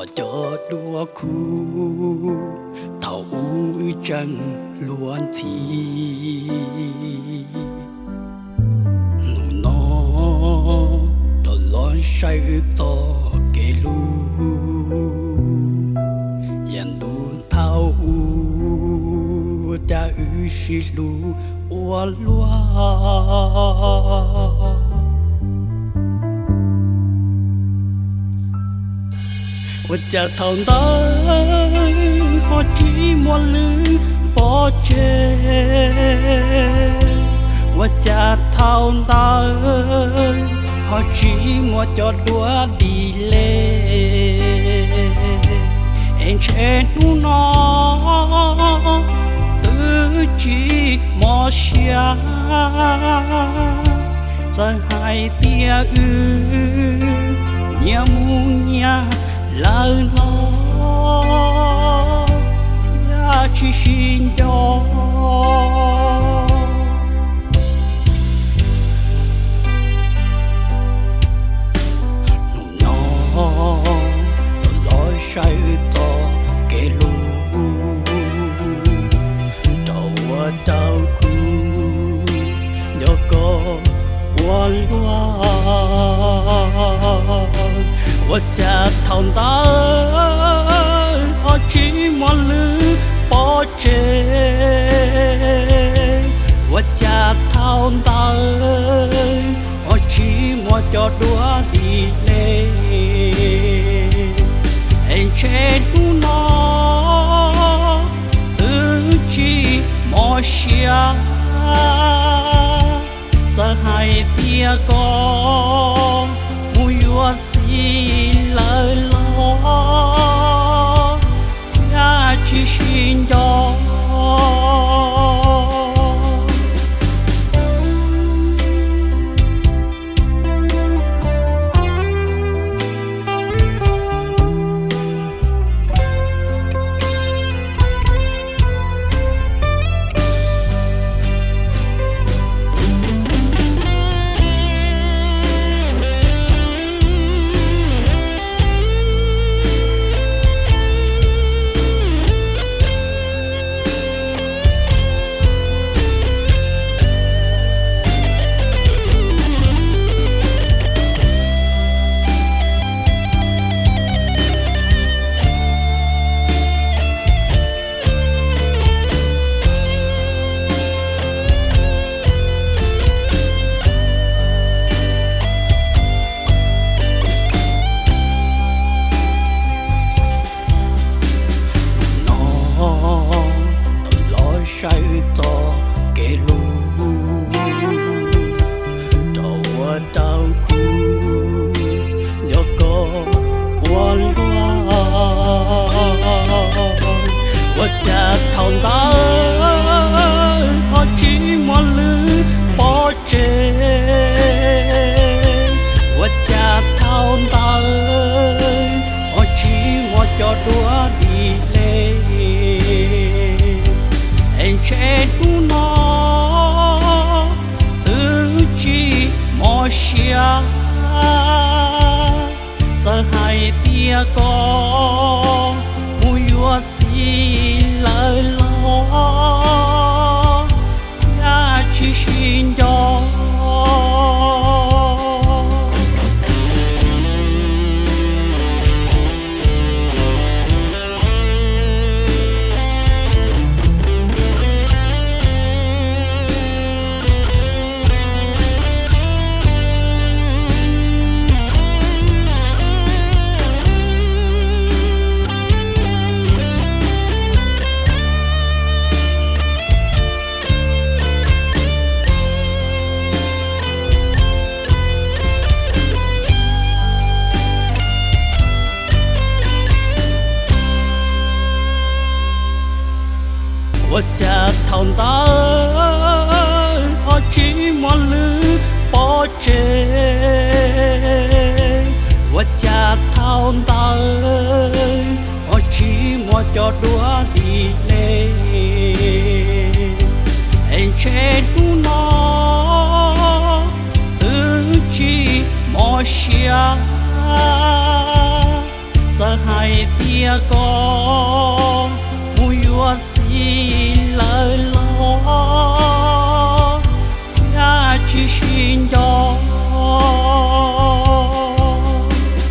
Cov duab kub thaum ub wb tseem hluas ntxhi, hnub no rov los saib wb txoj kev hlub. Yam ntu thaum ub ua cas wb sib hlub ua luaj. Ua cas thaum ntawd ho tsis muaj lwm pov tseg? Ua cas thaum ntawd ho tsis muaj cov duab dim le? Es ntshe hnub no twb tsis mob siab, txawm hais tias wb nyias mus nyias lawm los thiaj tsis sib nco. Hnub no rov los saib wb txoj kev hlub, rau ua rau khub nco koj ua luaj. Ua cas thaum ntawd ho tsis muaj lwm pov tseg? Ua cas thaum ntawd ho tsis muaj cov duab dim le? Es ntshe hnub no twb tsis mob siab, txawm hais tias koj mus yuav txiv lawm los thiaj tsis sib nco. Hnub no los saib wb txoj kev hlub, rau ua rau khub nco koj ua luaj. Ua cas thaum ntawd ho tsis muaj lwm pov tseg? Ua cas thaum ntawd ho tsis muaj cov duab dim le? Es ntshe hnub no twb tsis mob siab, txawm hais tias koj mus yuav txiv lawm los thiaj tsis sib nco. Tias koj mus yuav txiv lawm